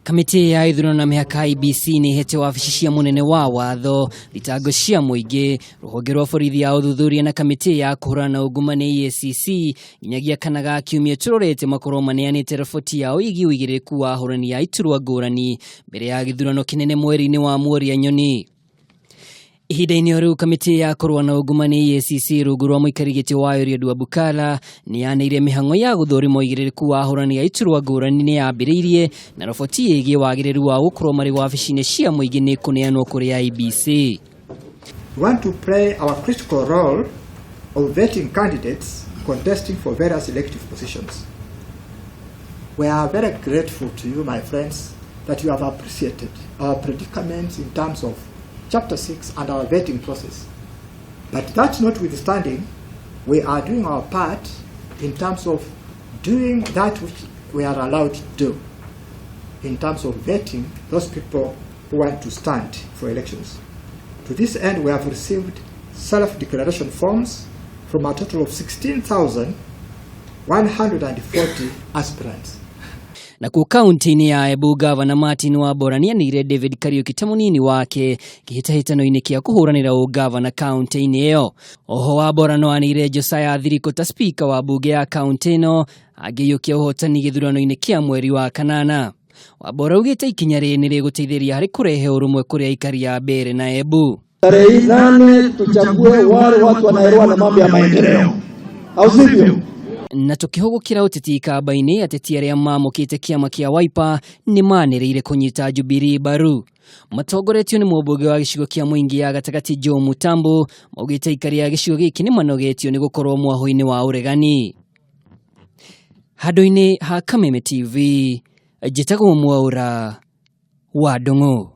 Kamĩtĩ ya ithurano na mĩhaka IEBC nĩ ĩhete wabici cia mũnene wa watho, thitango cia mũingĩ, rũhonge rwa borithi ya ũthuthuria na kamĩtĩ ya kũhũrana na ungumania EACC nginyagia kana ga kiumia tũrorete makorwo maneanĩte riboti yao ĩgiĩ ũigĩrĩrĩku wa ahũrani a iturwa ngũrani mbere ya gĩthurano kĩnene mweri-inĩ wa Mworia Nyoni. Ihinda-inĩ o rĩu kamĩtĩ ya kũrũa na ungumania EACC rungu rwa mũikari gĩtĩ wa Eliud Wabukala nĩ yanĩire mĩhang'o ya gũthũrima ũigĩrĩrĩku wa ahũrani a iturwa ngũrani nĩ yambĩrĩirie na roboti ĩgiĩ wagĩrĩru wa gũkorwo marĩ wabici-inĩ cia mũingĩ nĩ kũneanwo kũrĩ IEBC. We want to play our critical role of vetting candidates contesting for various elective positions. We are very grateful to you, my friends, that you have appreciated our predicaments in terms of Chapter 6 and our vetting process. But that notwithstanding, we are doing our part in terms of doing that which we are allowed to do in terms of vetting those people who want to stand for elections. To this end, we have received self-declaration forms from a total of 16,140 aspirants. Nakuo kaunti-inĩ ya Embu Gavana Martin Wambora nĩanĩire David Kariuki ta mũnini wake kĩhĩtahĩtano-inĩ kĩa kũhũranĩra ũgavana kaunti-inĩ ĩyo. Oho Wambora no anĩire Josiah Thirikũ ta spika wa mbunge ya kaunti ĩno angĩiyũkia ũhotani gĩthurano-inĩ kĩa mweri wa kanana. Wambora augĩte ikinya rĩrĩ nĩ rĩgũteithĩrĩria harĩ kũrehe ũrũmwe kũrĩ aikari a Mbeere na Embu. Tarehe 8 tuchague wale watu wanaelewa na mambo ya maendeleo, au sivyo? Na tũkĩhũgũkĩra ũteti ikamba-inĩ, ateti arĩa mamũkĩte kĩama kĩa Wiper nĩ manĩrĩire kũnyita Jubilee mbaru. Matongoretio nĩ mũmbunge wa gĩcigo kĩa Mwingi ya gatagatĩ Joe Mutambo, maugĩte aikari a gĩcigo gĩkĩ nĩ manogetio nĩ gũkorwo mwahũ-inĩ wa ũregani. Handũ-inĩ ha Kameme TV, njĩtagwo Mwaũra wa Ndung'u.